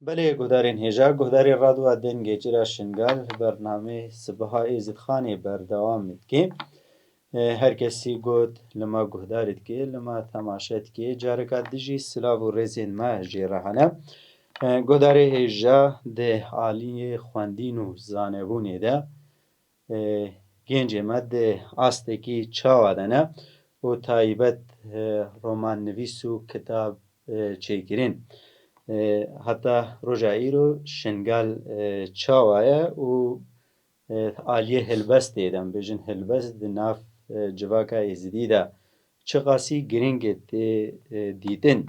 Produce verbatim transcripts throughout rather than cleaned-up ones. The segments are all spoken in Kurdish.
Belê, guhdarên hêja, guhdarê Radyoya Dengê Cira Şingal, bernamê Sibiha Êzidxanê berdewam dike. E, her kesî got li me guhdarê dike, li me temaşe dike, careka din jî silav û rêzên me jê re hene. E, guhdarê hêja, di aliyê xwendîn û zanebûnê de, e, gencê me di astekî çawa de ne û taybet, e, romannivîs û kitab, e, çêkirin. E, heta roja îro Şingal, e, çawa ye û, e, aliyê helbestê de, em bêjin helbest di nav, e, civaka Êzidî de çiqasî giring e tê, e, dîtin.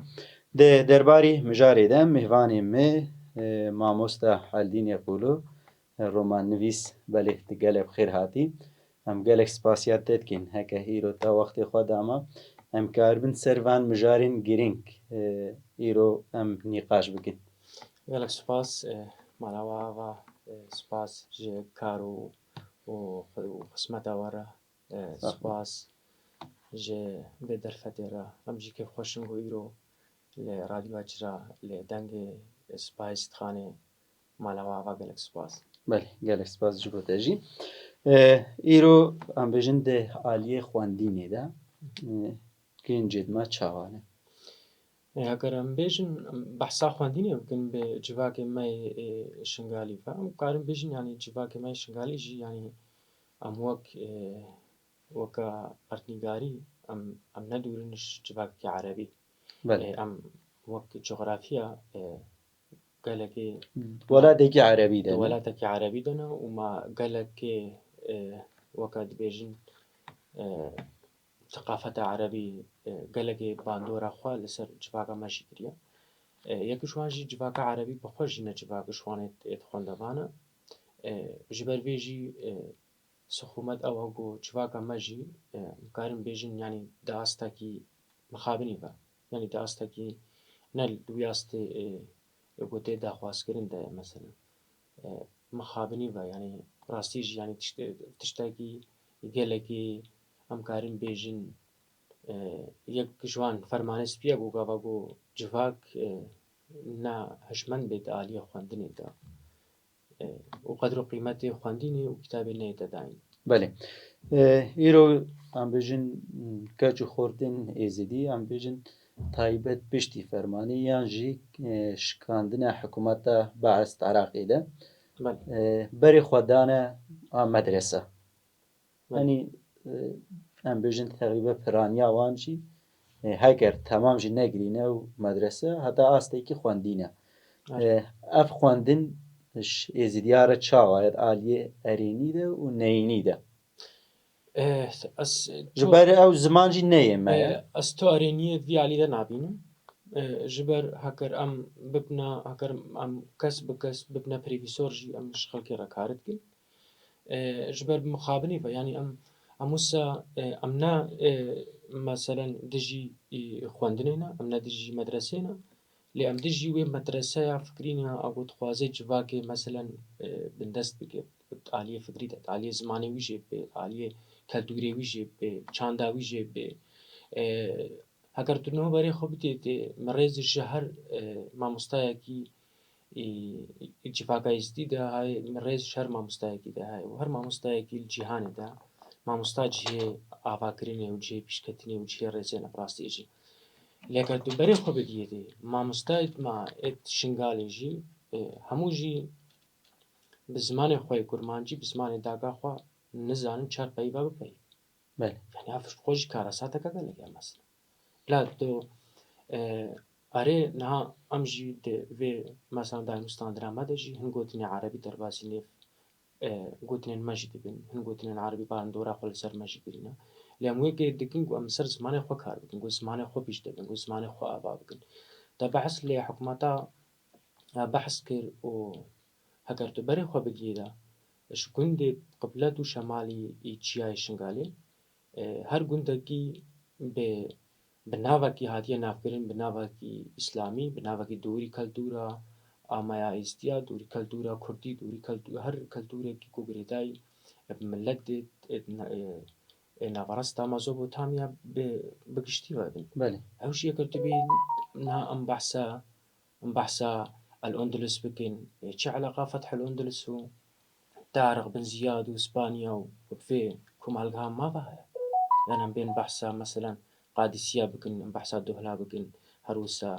Di derbarî mijarê de mêvanê me, e, mamosta Eldînê Qûlo, romannivîs, belê, tu gelek bi xêr hatî. Em gelek spasiya te dikin. Heke îro te wextê xwe dama, em karibin ser van mijarên girîng, e, îro em nîqaş bikin. Gelek spas, e, mala we ava, e, spas ji kar û, û, û xizmeta we re, e, Sağ ol. Spas ji vê derfetê re. Em jî kêfxweş in ku îro li Radyoya Cira, li Dengê Sibiha Êzidxanê, mala we ava, gelek spas. Belê, gelek spas ji bo te jî. E, îro em bêjin di aliyê xwendînê de, e, gencêd me çawa ne? E, heger em bêjin, em behsa xwendînê bikin bi civakê me yê, e, Şingalî ve, em karin bêjin, yanî civakê me yê Şingalî jî, yanî em wek, e, weke pertnîgarî, em, em ne dûr in ji civakekî erebî. Belê. E, em wek coxrafiya, e, gelekê Welatekî erebî de ne? Welatekî erebî de ne û me gelekê, e, weke dibêjin, e, seqafeta erebî, e, gelekê bandora xwe li ser civaka me jî kiriye. E, yek ji wan jî civaka erebî bi xwe jî ne civak ji wan ê, ê xwendevan e. E, ji ber vê jî, e, sixûmet ew e ku civaka me jî, e, em karin bêjin, yanî di astekî mixabinî ve. Yanî di astekî ne li wî astê, e, e, ku tê daxwazkirin de ye, mesela. E, mixabinî ve, yanî rastî jî, yanî tişt-, tiştekî gelekî em karin bêjin, e, yek ji wan fermanê spî ye ku gava ku civak, e, ne hişmend bê di aliyê xwendinê de. E, û qedr û qîmetê xwendinê û kitabê neyête dayîn. Belê. E, îro em bêjin keç û xortên Êzidî, em bêjin taybet piştî fermanê yan jî, e, şikandina hikûmeta Be'es di Iraqê de, Belê. E, berê xwe dane a medrese. Belê. Yanî, e, em bêjin teqrîbe piraniya wan jî, e, heger temam jî negirîne û medrese heta astekî xwendîn e. Evet. E, ev xwendin ji Êzidiya re çawa ye, di aliyê erênî de û neyînî de? E, ez Ji to ber ew ziman jî neyê me ye. E, ez to erêniyê vî alî de nabînim. E, ji ber heker em bibna, heker em kes bi kes bibne prêvîsor jî em ji xelkê re kar dikin. E, ji ber mixabinî ve, yanî em, em wisa, e, em ne, e, meselen dijî, e, xwendinê ne, em ne dijî medresê ne, lê em dijî wê medreseya fikrî ne, a ku dixwaze civakê, meselen, e, bindest bike, aliyê fikrî de, aliyê zimanê wî jê bê, aliyê keltûrê wî jê bê, çanda wî jê bê. E, heger tu niha berê xwe bidê, tê, min rêz ji her, e, mamostayekî, ê, ê civaka Êzidî de hayê, min rêz ji her mamostayekî de hayê û her mamostayekî li cîhanê de mamosta cihê avakirinê û cihê pîşketinê û cihê rêzê ne bi rastî jî. Lê eger tu berê xwe bidiyê dê, mamostayê me ê Şingalê jî, ê, hemû jî bi zimanê xwe yê kurmancî, bi zimanê daka xwe nizanin çar peyva bipeyivin. Belê. Yanî ev ji xwe jî karesateke gelek e mesela. La tu, e, erê niha em jî di vê mesela danûstandina me de jî hin gotinê erebî derbasî nêv, e, gotinên me jî dibin. Hin gotinên erebî bandora xwe li ser me jî kirîne. Lê em wê kê dikin ku em li ser zimanê xwe kar bikin, ku zimanê xwe pîş dibin, ku zimanê xwe ava bikin. Te behs lê hikûmeta, e, behs kir û heger tu berê xwe bigihî de, ji gundê qiblet û şemalî ê çiyayê Şingalê, e, her gundekî bi, bi navekî hatiye navkirin, bi navekî îslamî, bi navekî dûrî keltûra, a me ya êzdiya, dûrî keltûra kurdî, dûrî keltû-, her keltûrekî ku girêdayî, e, bi miletê, e, e, e, naverasta Mezopotamya bi, bi giştî ve bin. Belê. Ew jî eger tu bî niha em behsa, em behsa El Undulus bikin, e, çi eleqa Fethul Undulus û Tarix bin Ziyad û Spanya û bi vê komalgeha mava heye. Yan em bên behsa, meselen, Qadisiya bikin, em behsa Duhla bikin, her wisa,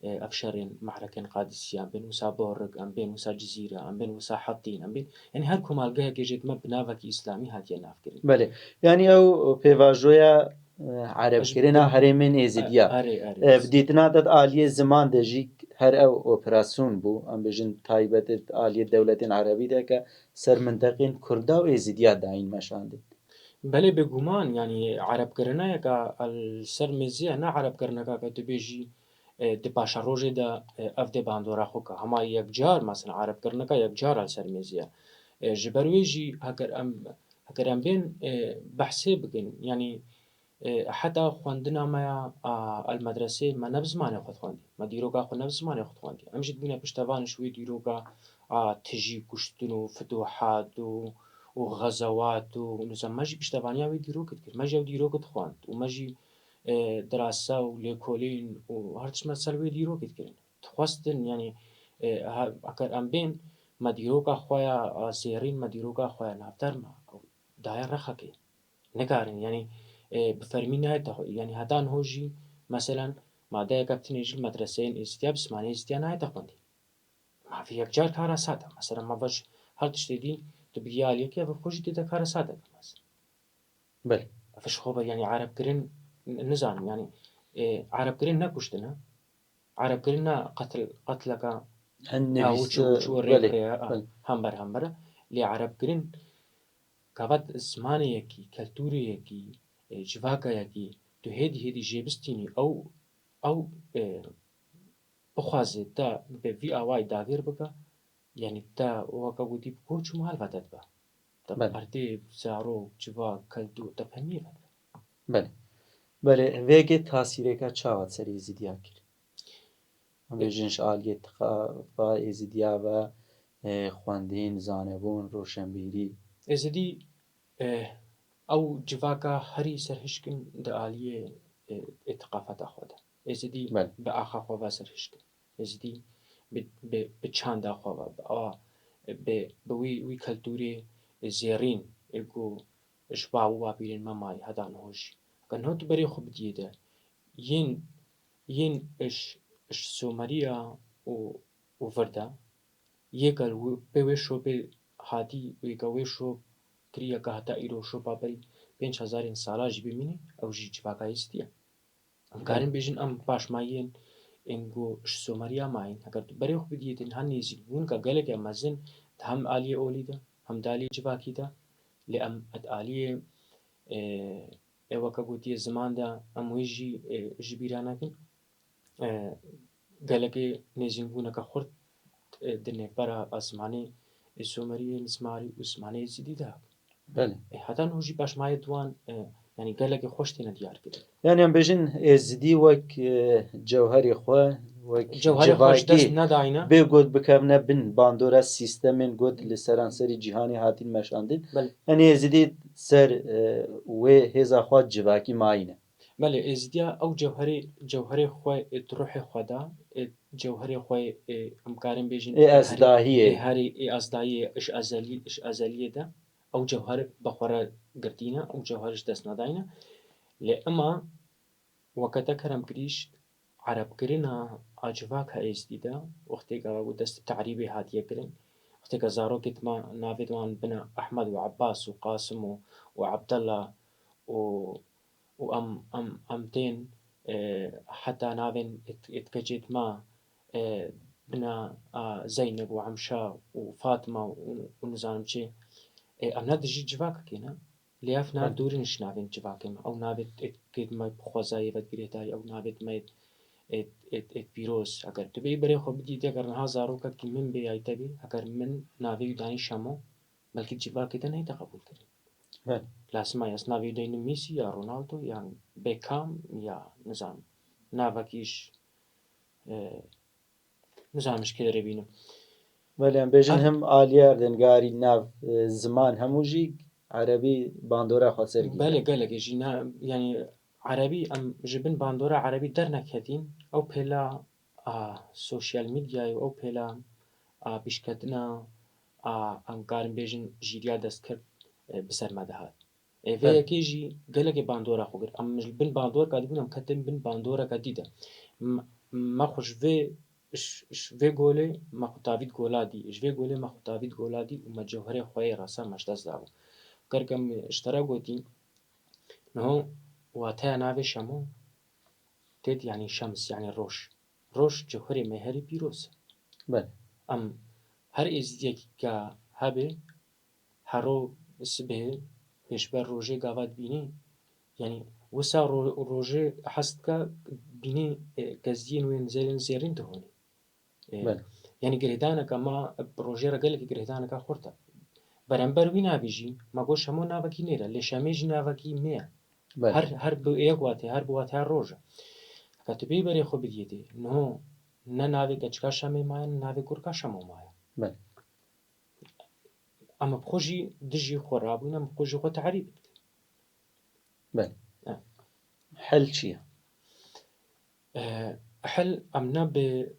e, ev şerên, me'rekên Qadisiya, em bên wisa Borik, em bên wisa Cizîra, em bên wisa Hetîn, em bên, yanî her komalgehekê jê dime bi navekî îslamî hatiye navkirin. Belê. Yanî ew pêvajoya, e, erebkirina herêmên Êzidiya. Erê, erê. E, bi dîtina te di aliyê ziman de jî her ew operasyon bû, em bêjin taybet di aliyê dewletên erebî de ke ser minteqên Kurda û Êzidiya dayîn meşandin. Belê, bêguman, yanî erebkirinayeka li ser mêzê ye, ne erebkirineka ke tu bêjî, e, di paşerojê de, e, ev dê bandora xwe ke. Hema yekcar, mesela, erebkirineka yekcar li ser mêzê ye. E, ji ber wê jî heger em, heger em bên, e, behsê bikin, yanî, e, heta xwendina me ya, a, el medresê me ne bi zimanê xwe dixwendî. Me dîroka xwe ne bi zimanê xwe dixwendî. Em jî dibûne piştevan ji wê dîroka, a, tijî, kuştin û fituhat û, û xezewat û nizam. Me jî piştevaniya wê dîrokê dikir. Me jî ew dîrok dixwend û me jî, e, dirasa û lêkolîn û her tişt me ser wê dîrokê dikirin. Dixwestin, yanî, e, ha-, heger em bên, me dîroka xwe ya, a, zêrîn, me dîroka xwe ya navdar me daye rexekê. Nikarin, yanî, e, bi fermî nayête xwe-, yanî heta niho jî, meselen, madeyeke bi tinê jî li medreseyên Êzidiya bi zimanê Êzidiya nayête xwendî. Ma vê yekcar kara sade. Mesela ma vaj her tiştê dî tu bigihî aliyekê, ev xwe jî tê de kara sade bike, mesela. Belê. Ev ji xwe ve, yanî erebkirin n-, nizanim, yanî, e, erebkirin ne kuştin e. Erebkirin ne qetil, qetileka, ha, nivîs, uçû, e, uçû rê belê, bike, ha, belê. Hember hember e. Lê erebkirin gava zimanê yekî, keltûrê yekî, e, civaka yekî, tu hêdî hêdî jê bistînî, ew, ew, e, bixwaze te bi vî awayî dagir bike, yanî te weke gotî bi koç û mal ve te dibe. Te bi erdê, zarok, civak, keltûr, te bi hemiyê ve dibe. Belê. Belê, vê yekê tasîreke çawa ser Êzidiya kir? Em bêjin ji aliyê tiqafa Êzidiya ve, e, xwendin, zanebûn, roşenbîrî. Êzidî, e, ew civaka herî serhişk in di aliyê, e, ê tiqafeta xwe de. Êzidî, belê, bi axa xwe ve serhişk in. Êzidî bi, bi, bi çanda xwe ve, bi a, bi, bi wî, wî keltûrê zêrîn, ê ku ji bav û bapîrên me mayî heta niho jî. Heger niho tu berê xwe bidiyê de, yên, yên ji, ji Someriya û, û vir de, yê ke li wê, pê wê şopê hatî, wê ke wê şop kiriye ke heta îro şopa berî pênc hezarên sala jî bimîne, ew jî civaka Êzidî ye. Em karin bêjin em paşmayiyên ên ku ji Someriya mayîn. Heger tu berê xwe bidiyê, tê niha nêzîkbûneke geleke mezin di hem aliyê olî de, hem di aliyê civakî de, lê em di aliyê, e, ê weke gotiye ziman de em wê jî, e, ji bîra nekin. E, gelekê nêzînbûneke xurt, e, di nêvbera zimanê, e, Someriyê, Mizmarî û zimanê Êzidî de hebû. Belê. E, heta niho jî paşmayê di wan, e, yanî gelekê xweş têne diyar kirin. Yanî em bêjin Êzidî wek, e, cewherê xwe, wek cewherê xwe ji dest nedayne. Bê got bikevne bin bandora sîstemên got li seranserî cîhanê hatîn meşandin. Belê. Yanî Êzidî ser, e, wê hêza xwe civakî mayîne. Belê, Êzidiya ew cewherê, cewherê xwe ê di ruhê xwe de, ê cewherê xwe ê, em karin bêjin, ê ezdahiyê, ê herî, ê ezdahiyê, ji ezelî-, ji ezeliyê de ew cewher bi xwe re girtîne, ew cewher ji dest nedayne. Lê ema weke te kerem kirî ji erebkirina a civaka Êzidî de, wextê gava ku dest bi te'rîbê hatiye kirin, wextê ke zarokê dima navê wan bine Ehmed û Ebbas û Qasim û, û Ebdella û û em, em, em tên, e, heta navên êt-, êtkecê dima, e, bina, a, Zeyneb û Emşa û Fatima û, û nizanim çi. E, em ne dijî civakekê ne. Lê ev nav dûrin ji navên civakê me. Ew navê êtkê dima bi xwezayê ve girêdayî, ew navê dima êt, êt, êt, êt pîroz. Eger tu bêyî berê xwe bidî, eger niha zarokekî min bê yay te bê, eger min navê wî danî Şemo, belkî civakê te neyte qebûl kirin. Belê. Lazim e ez navê wî deynim Messi ya Ronaldo ya Beckham ya nizanim. Navekî ji, e, nizanim ji kê derê bînim. Belê, em bêjin hem aliyê erdêngarî nav, e, ziman hemû jî erebî bandora xwe ser gîne. Belê, gelekê jî na, yanî erebî em ji bin bandora erebî derneketîn, ew pêla a sosyal medyayê û ew pêla a pêşketina a, em karin bêjin, jîriya destkirt, e, bi ser me dihat. E, vê Evet. yekê jî gelekê bandora xwe girt. Em ji bin bandoreka dî bûn, em ketin bin bandoreka dî de. M-, me xwe ji vê, ji, ji vê golê me xwe tavît gola dî. Ji vê golê me xwe tavît gola dî û me cewherê xwe yê rasa me ji dest dabû. Ger ke em ji te re gotî, niho wateya navê Şemo têt, yanî şems, yanî roj. Roj cewherê me herî pîroz e. Belê. Em her êzidiyekî ke hebe, hero sibê pêşber rojê gava dibînê, yanî wisa ro-, rojê hez dike bînê, e, kezdiyên wê zelên zêrîn dihonê. E, Belê. Yanî girêdaneke ma rojê re gelekî girêdaneke xurt e. Beramber wî navê jî, ma got Şemo navekî nêr e, lê Şemê jî navekî me ye. Belê. Her, her bi yek watê, her bi wateya roj e. Heke tu bêyî berê xwe bidiyê tê, niho ne navê keçika Şemê maye, ne navê kurka Şemo maye. Belê. Em bi xwe jî dijî xwe rabûn, em bi xwe jî xwe tehrîb dikin. Belê. E. Hel çi ye? E, hel em ne bi,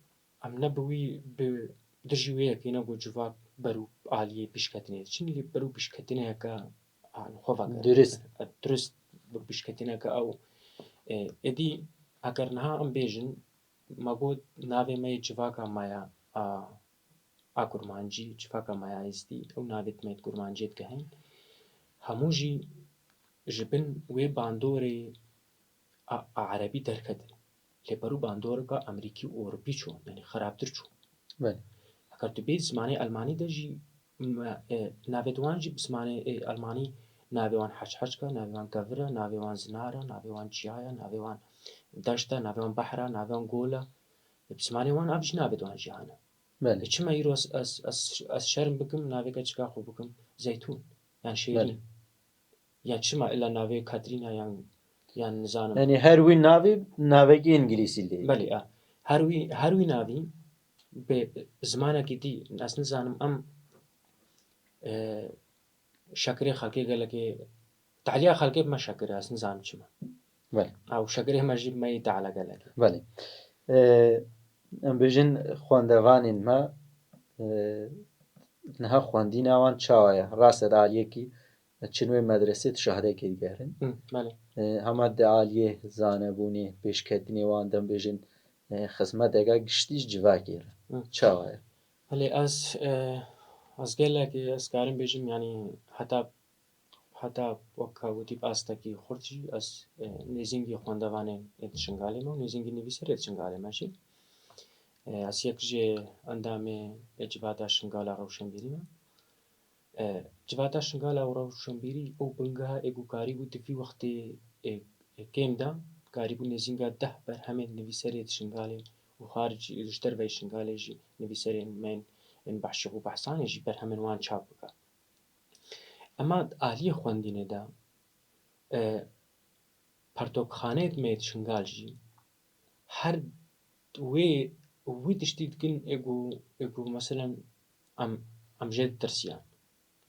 em ne bi wî, bi dijî wê yekê ne ku civak ber û aliyê pêşketinê diçin, lê ber û pêşketineyeke, an, xwe veke. Durist. E, durist bi pêşketineke ew. E, êdî eger niha em bêjin, me got navê me yê civaka me ya, a, a kurmancî, civaka me ya êzdî, ew navê me yê kurmancî digehên. Hemû jî ji bin wê bandorê a, a erebî derketin. Lê ber û bandoreka Amerîkî û Ewropî çû, yanî xerabtir çû. Belê. Heger tu bêyî zimanê Elmanî de jî, m-, e, navê di wan jî bi zimanê, e, Elmanî, navê wan heçheçk e, navê wan kevir e, navê wan zinar e, navê wan çiya ye, navê wan deşt e, navê wan behr e, navê wan gol e. Bi zimanê wan ev jî navê di wan jî hene. Belê. E, çima îro ez, ez, ez, ez şerm bikim, navê keçika xwe bikim Zeytûn, yan Şêrîn? Belê. Ya çima illa navê Katrîna yan, yan nizanim. Yanî her wî navî, navekî îngilîzî lê. Belê, a. Her wî, her wî navî bi zimanekî dî, ez nizanim em, e, şekirê xelkê gelekê, tehliya xelkê bi me şekir e, ez nizanim çima. Belê. Ew şekirê me jî bi me yî tehle gelekê. Belê. E, em bêjin xwendevanên me, e, niha xwendîna wan çawa ye? Rast e, di aliyekî çin wê medresê di şahdekê digerin. Hı, belê. E, hema di aliyê zanebûnê, pêşketinê wan de bêjin, e, xizmeteke giştî ji civakê re. Hı. Çawa ye? Belê, ez, e, ez gelekî, ez karim bêjim, yanî heta, heta wek ka gotî bi astekî xurt jî, ez, e, nêzîngî xwendevanê ê di Şingalê me û nêzîngî nivîserê di Şingalê me jî. E, ez yek ji endamê ê Civata Şingala Rewşenbîrî me. E, Civata Şingala û Rewşenbîrî ew bingeha ê ku karîbû di vî wextê, e, e, kêm de, karîbû nêzînga deh berhemên nivîserê di Şingalê û xaricî, ji derveyî Şingalê jî nivîserên me yên, ên behşî û behsanê jî berhemên wan çap bike. Ema di aliyê xwendinê de, e, pertokxaneyê me yê di Şingal jî her wê, wî tiştî dikin ê ku, ê ku meselen em, em jê ditirsiyan.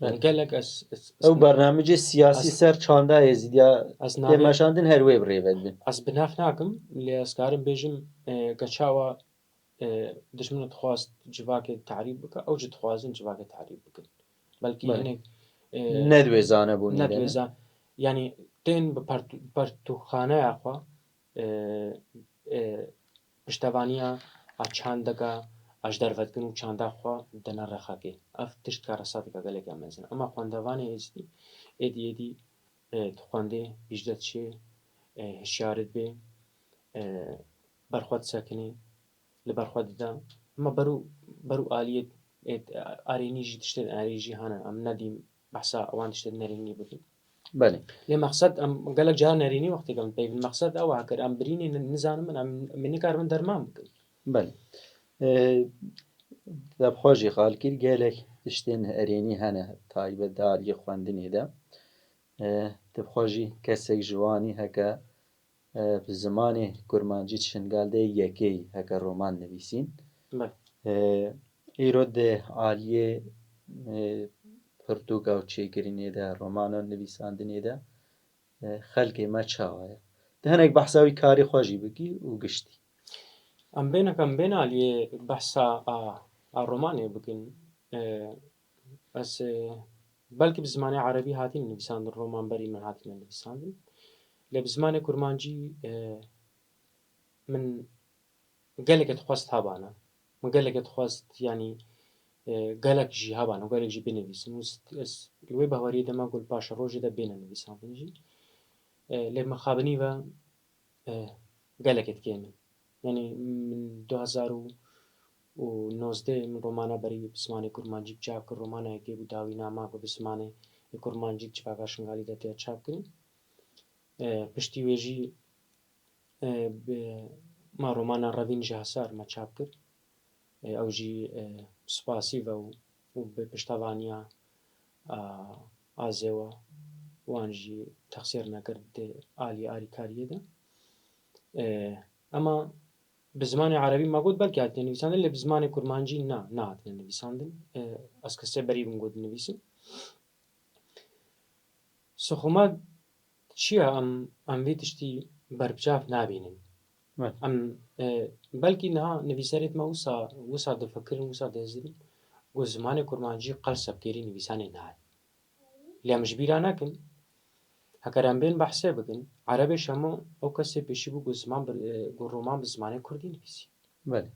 Yani Evet. gelek ez, ez, ez Ew bernamecê siyasî ez ser çanda Êzîdiya ez tê navê meşandin her wê bi rê ve dibin. Ez bi nav nakim, lê ez karim bêjim, e, ke çawa, e, dijmin dixwast civakê tehrîb bike, ew jî dixwazin civakê tehrîb bikin. Belkî Belê. hinek, e, Ne divê zane bû ne nîne divê ne? zan-, yani tên bi pertu-, pertûxaneya xwe, e, e, piştevaniya a çandeka a ji derve dikin û çanda xwe dine rexekê. Ev tişt karesa dike gelek ya mezin. Ema xwendevanê êzidî, êdî, êdî, e, dixwendê, pîşde diçê, e, hişyar dibê, e, berxwe disekinê, li berxwe dide. Ema berû, berû aliyê, e, arênî jî tiştên arê jî hene. Em nedîm behsa wan tiştên nerênî bikin. Belê. Lê mexsed, em gelek cara nerênî wextê em peyvin. Mexsed ew e, kir em birînê ni-, nizanin min, em, em nikarin derman bikin. Belê. Ee, te bi xwe jî xal kir, gelek tiştên erênî hene, taybet di aliyê xwendinê de. Ee, te bi xwe jî kesek ji wanî heke, e, bi zimanê kurmancî di Şingal de yekê yî heke roman nivîsîn. Belê. E, îro di aliyê, e, pirtûka û çêkirinê de, romana nivîsandinê de, e, xelkê me çawa ye? Di hinek behsa wî karê xwe jî bikî û giştî. Em bêne, em bêne aliyê behsa a, a romanê bikin. E, ez, e, belkî bi zimanê erebî hatîne nivîsandin, roman berî min hatîne nivîsandin. Lê bi zimanê kurmancî, e, min gelekê dixwest hebana. Min gelekê dixwest, yanî, e, gelek jî hebana û gelek jî binivîsim. Û s-, ez li wê bahweriyê de me got paşerojê de bêne nivîsandin jî. E, lê mixabinî ve, e, gelekê dikêm in. Yanî min du hezar û nozdeh min romana berî bi zimanê kurmancî çap kir, romana yekê bû Dawînama ku bi zimanê kurmancî civaka Şingalî de tê çap kirin. E, piştî wê jî, e, bi, ma romana Revîn ji Hesar me çap kir. E, ew jî, e, spasî ve û, û bi piştevaniya, a, Azêwa wan jî texsîr nekir di alî alîkariyê de. E, ema bi zimanê erebî me got belkî hatine nivîsandin, lê bi zimanê kurmancî na, nehatine nivîsandin. E, ez kesê berî bûm got dinivîsim. Sixûmet çi ye? Em, em vê tiştî berbiçav nabînin. Evet. Em, e, belkî niha nivîserêt me wisa, wisa difikirin, wisa dihizînin ku zimanê kurmancî qel sebkêrî nivîsanê nayê. Lê em ji bîra nekin, heger em bên behsê bikin, Erebê Şemo ew kesê pêşî bû ku ziman bi, e, ku roman bi zimanê kurdî nivîsî. Belê.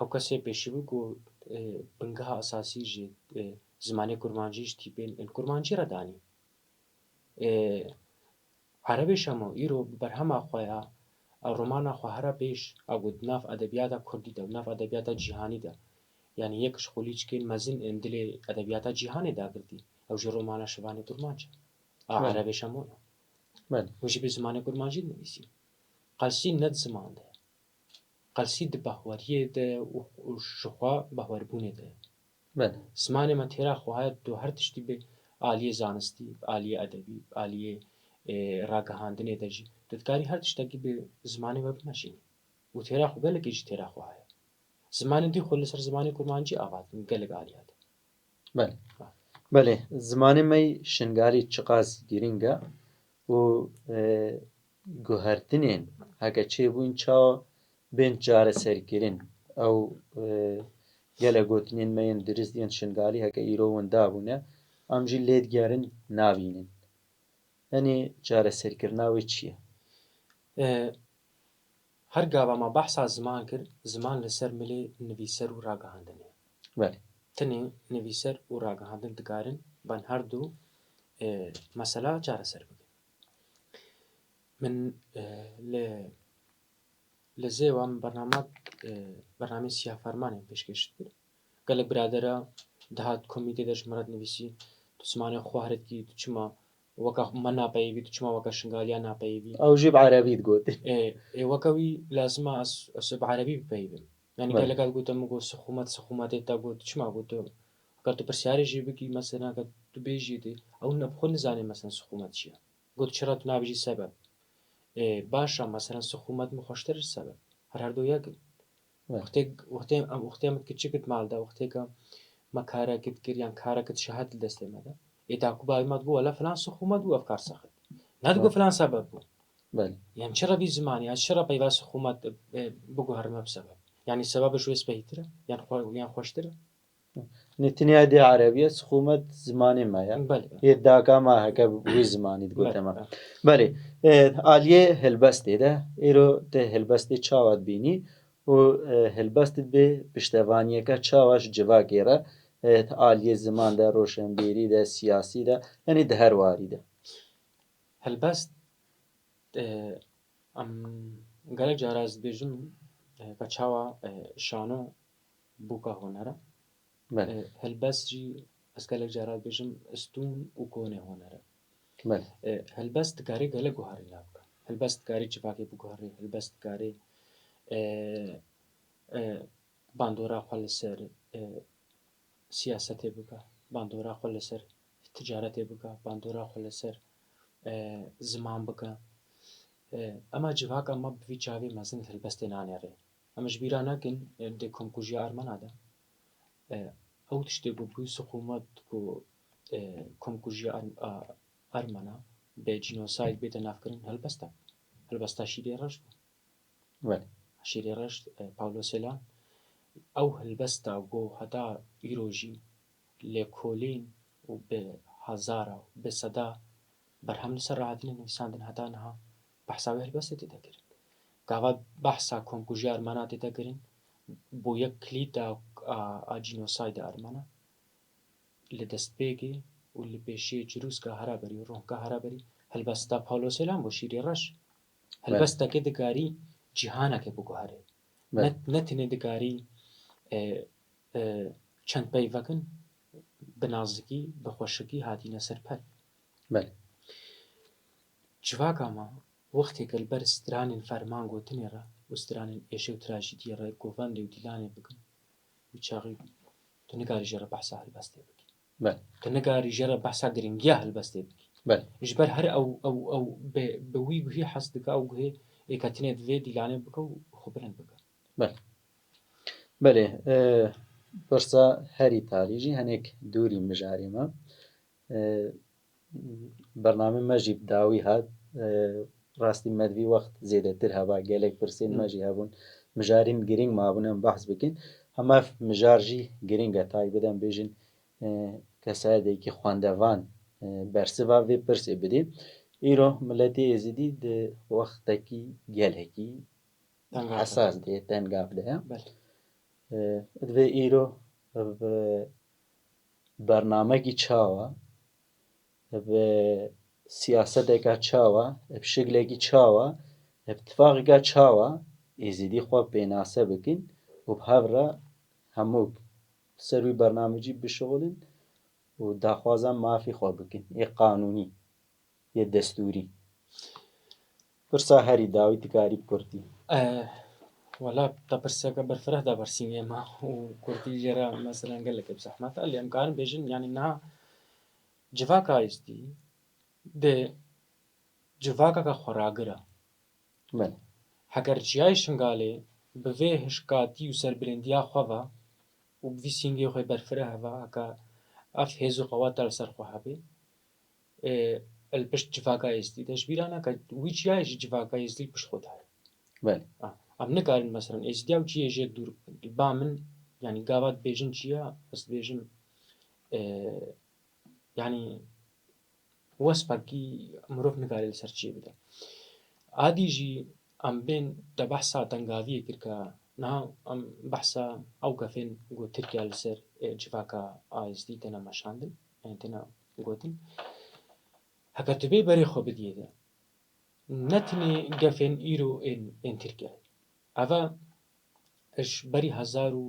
Ew kesê pêşî bû ku, e, bingeha esasî ji, e, zimanê kurmancî ji tîpên, e, kurmancî re danî. E, Erebê Şemo îro bi berhema xwe ya, a romana xwe here pêş, a ku di nav edebiyata kurdî de, di nav edebiyata cîhanî de, yanî yek ji xwe lîçikên mezin ên dilê edebiyata cîhanê dagirtî. Ew jî romana Şivanê Kurmanc e. A Belê. Erebê Şemo ye. Belê. Hûn jî bi zimanê kurmancî dinivîsî. Qelsî ne di ziman de. Qelsî di bahweriyê de û, û ji xwe bahwerbûnê de. Belê. Zimanê me têra xwe heye, tu her tiştî bi aliyê zanistî, bi aliyê edebî, bi aliyê, e, ragihandinê de jî. Tu dikarî her tiştekî bi zimanê we bimeşînî. Û têra xwe gelekê jî têra xwe heye. Zimanê dî xwe li ser zimanê kurmancî ava dikin gelek aliya de. Belê. Belê, zimanê me yî Şingalî çiqas girîng e û, e, guhertinên heke çêbûn çawa bên çareserkirin. Ew, e, gelek gotinên me yên dirist yên Şingalî heke îro winda bûne, em jî lê digerin nabînin. Tenê çareserkirina wê çi ye? E, her gava me behsa ziman kir, ziman li ser milê nivîser û ragihandinê. Belê. Tenê nivîser û ragihandin dikarin ban her du, e, mesela çareser bikin. Min, e, li, li Zêwa min bernama, e, bernameyê Siya Fermanê pêşkêş kir. Gelek biradera dihat komîtê de ji min re dinivîsî, tu zimanê xwe here dikî, tu çima weka me napeyivî, tu çima weka Şingaliya napeyivî? Ew jî bi erebî digot. Ê, ê, weke wî lazim e ez, ez bi erebî bipeyivim. Yanî Belê. Gelek digot, min got sixûmet, sixûmetê te got, çima got tu? Heger tu pirsyarê jê bikî, mesela, heger tu bêjî dê, ew ne bi xwe nizane, mesela, sixûmet çi ye. Got, çira tu nabêjî sebeb? Ê, baş e, mesela, sixûmet min xweştir ji sebeb. Her her du yek in. Evet. Wextê, wextê, em, wextê em kiçik in mal de, wextê ke me karek dikir, yan karek şehet li destê me de. Ê, daku bavê me digot, wela filan sixûmet bû, ev kar sexit. Ne digot Evet. filan sebeb bû. Belê. Yan çira vî zimanî, yan çira peyva sixûmet, e, biguherime bi sebeb? Yanî sebeb ji wê spehîtir e? Yan xwe-, yan xweştir e? Nê, tinya dê erebî ye, sixûmet zimanê me ye. Belê, belê. Yê daka me heke wî zimanî digote Belê, me. belê. Belê, e, aliyê helbestê de, îro te helbestê çawa dibînî û, e, helbest bi piştevaniyeke çawa ji civakê re, e, aliyê ziman de, roşenbîrî de, siyasî de, yanî di her warî de? Helbest, e, em gelek cara ez dibêjim, e, ka çawa, e, şano bûka huner e. Belê. E, helbest jî ez gelek cara dibêjim stûn û konê huner e. Belê. E, helbest dikarê gelek guherîna bike. Helbest dikarê civakê biguherî, helbest dikarê, e, e, bandora xwe li ser, e, siyasetê bike, bandora xwe li ser ticaretê bike, bandora xwe li ser, e, ziman bike. E, ema civaka me bi vî çavê mezin helbestê nanêrê. Em ji bîra nekin, e, di komkujiya Ermena de, e, ew tiştê ku bû sixûmet ku, e, komkujiya Erm-, a, Ermena bi cînosayd bête navkirin, helbesta, helbesta Şîrê Reş bû. Belê. Şîrê Reş, e, Paulo Sêlan, ew helbesta ku heta îro jî lêkolîn û bi hezara û bi seda berhem li ser re hatine nivîsandin heta niha behsa wê helbestê tê de kirin. Gava behsa komkujiya Ermena tê de kirin, bû yek kilît a, a, a cînosayda Ermena. Li destpêkê û li pêşiyê çirûska hera berî û rohka hera berî helbesta Paulo Sêlan bû Şîrê Reş. Belê. Helbestekê dikarî cîhanekê biguherê. Belê. Ne, ne tenê dikarî, e, e, çend peyvek in, bi nazikî, bi xweşikî hatîne ser pey. Belê. Civaka me, wextê ke li ber stranên ferman gotinê re û stranên êşe û trajîdiyê re govendê û dîlanê bikin, wî çaxî tu nikarî jê re behsa helbestê bikî. Belê. Tu nikarî jê re behsa giringiya helbestê bikî. Belê. Ji ber her ew, ew, ew bi, bi wî guhî hez dike, ew guhê ê ke tenê divê dîlanê bike û xwe bilind bike. Belê. Belê, e, pirsa herî talî jî hinek dûrî mijarê me. E, bername me jî bi dawî hat. E, rastî me di vî wext zêdetir heba, gelek pirsên me Hı. jî hebûn. Mijarên girîng mabûn em behs bikin. Hema ev mijar jî girîng e, taybet em bêjin, e, kesayetêkî xwendevan, e, bersiva vê pirsê bidî. Îro miletê Êzidî di wextekî gelekî Tengav hesas de. de, tengav de ye. Belê. E, divê îro bi bernamekî çawa, bi siyaseteka çawa, bi şiklekî çawa, bi tifaqeka çawa Êzidî xwe pênase bikin û bi hev re hemû ser wî bernamecî bişixulin û daxwaza mafî xwe bikin, ê qanûnî, yê destûrî. Pirsa herî dawî dikarî bi kurtî. Eh, wela te pirseke berfireh de bersînê me û kurtî jê re meselen gelekê bi zehmet e. Lê em karin bêjin, yanî niha civaka Êzidî di civakeke xweragir e. Belê. Heger Çiyayê Şingalê bi vê hişkatî û serbilindiya xwe ve û bi vî sîngê xwe berfireh ve, heke ev hêz û qeweta li ser xwe hebe, e, li pişt civaka Êzidî de ji bîra neke, wî çiyayê jî civaka Êzidî li pişt xwe dihare. Belê. Ah, em nikarin, meselen, Êzidiya û çiyê jê dûr bikin. Li ba min, yanî gava dibêjin çiya, ez dibêjim, e, yanî wesfekî mirov nikare li ser çiyê bide. Adî jî em bên te behsa tengaviyê kir ke niha em behsa ew gefên ku Tirkiye li ser, e, civaka Êzidî têne meşandin, yani têne gotin. Heke tu bê berê xwe bidiyê de, ne tenê gefên îro ên, ên Tirkiyeyê. Eve ji berî hezar û,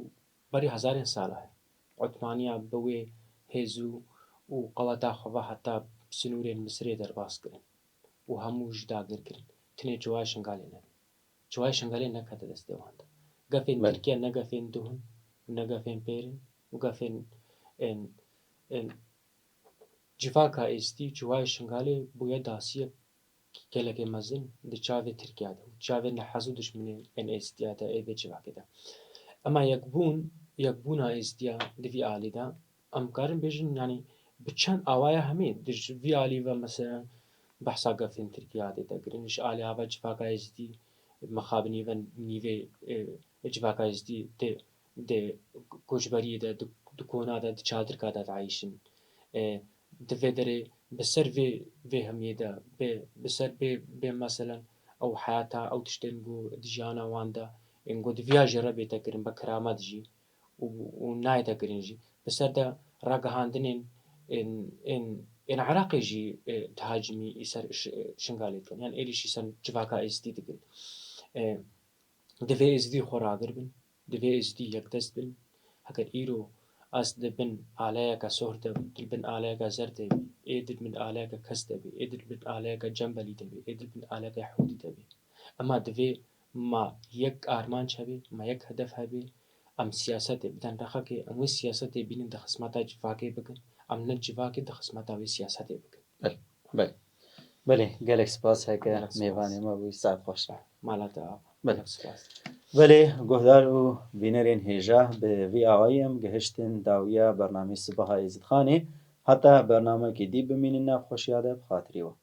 berî hezarên sala ye. Osmaniya bi wê hêz û, û qeweta xwe ve heta sinûrên Misirê derbas kirin û hemû jî dagir kirin. Tenê Çiyayê Şingalê nebe. Çiyayê Şingalê nekete destê wan de. Gefên Belê. Tirkiye ne gefên duh in, ne gefên pêr in û gefên ên, ên civaka Êzidî, Çiyayê Şingalê bûye dasiyek gelekê mezin di çavê Tirkiye de û çavê nehez û dijminên ên Êzidiya de, ê vê civakê de. Ema yekbûn, yekbûna Êzidiya di vî alî de, em karin bêjin, yanî bi çend awaya hemî, di ji vî alî ve, meselen, behsa gefên Tirkiye tê de kirin, ji alî ava civaka Êzidî, mixabin nîve, nîvê, e, civaka Êzidî di, di koçberiyê de, di, di kona de, di çadirka de diayîşin. E, di vê derê bi ser vê, vê hemiyê de, bi, bi ser bê, bê meselen ew heyata, ew tiştên ku di jiyana wan de, ên ku diviya jê re bête kirin, bi keramet jî û, û nayête kirin jî. Bi ser de ragihandinên ên, ên, ên Iraqê jî, e, dihacimî î ser Ş-, Şingalê dikin. Yan êrîşî ser civaka Êzidî dikin. E, divê Êzidî xwe ragir bin, divê Êzidî yekdest bin. Heger îro ez di bin aleyeke sohr de bim, di bin aleyeke zer de bî, ê di bin aleyeke kes de bî, ê di bin aleyeke cembelî de bî, ê di bin aleyeke hûdî de bî. Ema divê ma yek armanc hebe, ma yek hedef hebe, em siyasetê bidin rexekê, em wê siyasetê bînin di xizmeta civakê bikin, em ne civakê di xizmeta wê siyasetê bikin. Belê, belê. Belê, gelek spas heke Gelek spas. mêvanê me bûyî, saet xweş. Mala te ava. Belê. Gelek spas. Belê, guhdar û bînerên hêja, bi vî awayî em gihiştin dawiya bernameyê Sibaha Êzidxanê. Heta bernamekê dî bimînin nav xweşiya de, bi xatirê we.